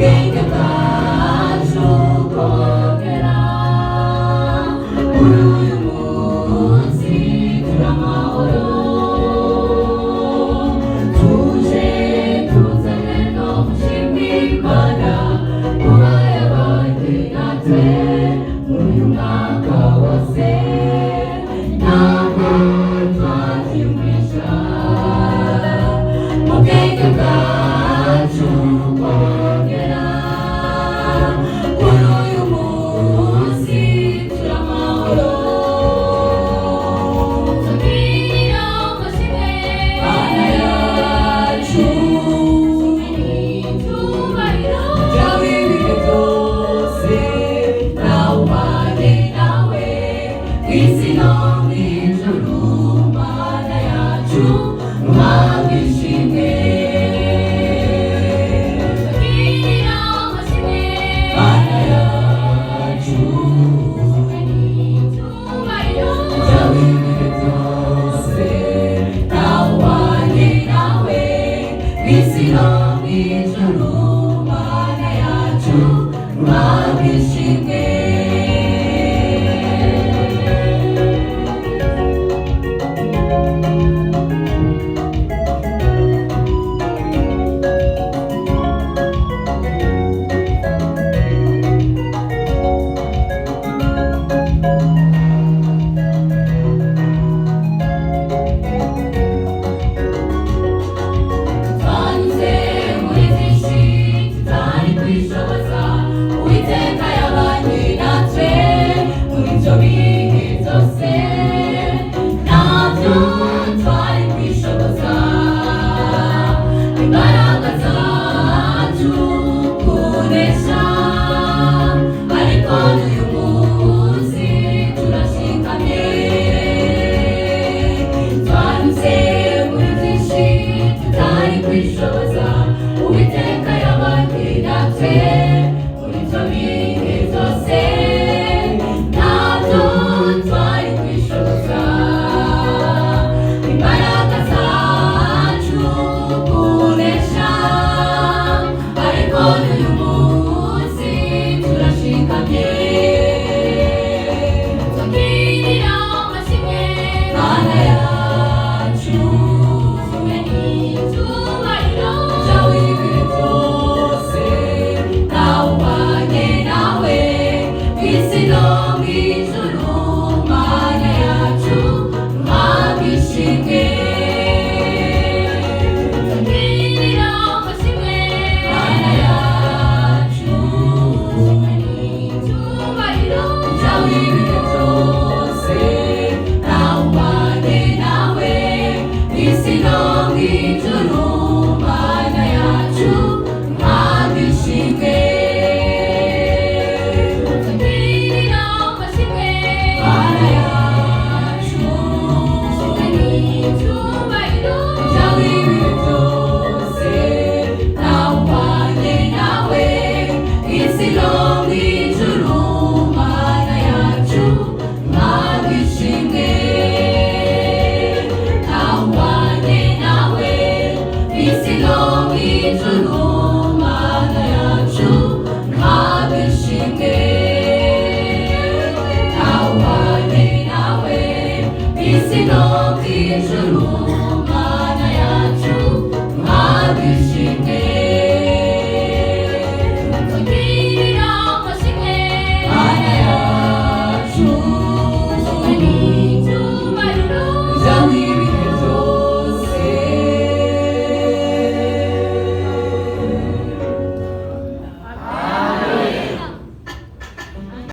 Ubwenge bwacu kongera kuri uyu munsi turamahoro, tuje tuzane no gushima Imana kuba yabanye natwe muri uyu mwaka wose. Ntabwo twabyiyumvisha mu bwenge bwacu kongera kuri uyu munsi turamahoro. Tubwira amashimwe Mana yacu, icyubahiro byawe ibihe byose, nawe ubane nawe ku isi no mu ijuru. Mana yacu, muhabwe ishimwe. Tubwira amashimwe Mana yacu, icyubahiro byawe ibihe byose, nawe ubane nawe ku isi no mu ijuru. Mana yacu, muhabwe ishimwe. Twanyuze muri byinshi tutari kwishoboza, Uwiteka yabanye natwe muri ibyo bihe byose. Ntabyo twari kwishoboza, imbaraga zacu kunesha, ariko n'uyu munsi turashikamye. Twanyuze muri byinshi tutari kwishoboza, Uwiteka yabanye natwe muri ibyo bihe byose. Ntabyo twari kwishoboza, imbaraga zacu kunesha, ariko n'uyu munsi turashikamye. Tubwira amashimwe Mana yacu, icyubahiro byawe ibihe byose, nawe ubanye nawe ku isi no mu ijuru. Mana yacu, muhabwe ishimwe. Tubwira amashimwe Mana yacu, icyubahiro byawe ibihe byose, nawe ubanye nawe ku isi no mu ijuru. Mana yacu, muhabwe ishimwe. Tubwira amashimwe Mana yacu, icyubahiro byawe ibihe byose, nawe ubanye nawe ku isi no mu ijuru. Mana yacu, muhabwe ishimwe. Nawe ubanye nawe ku isi no mu ijuru. Mana yacu, muhabwe ishimwe. Nawe ubanye nawe ku isi no mu ijuru.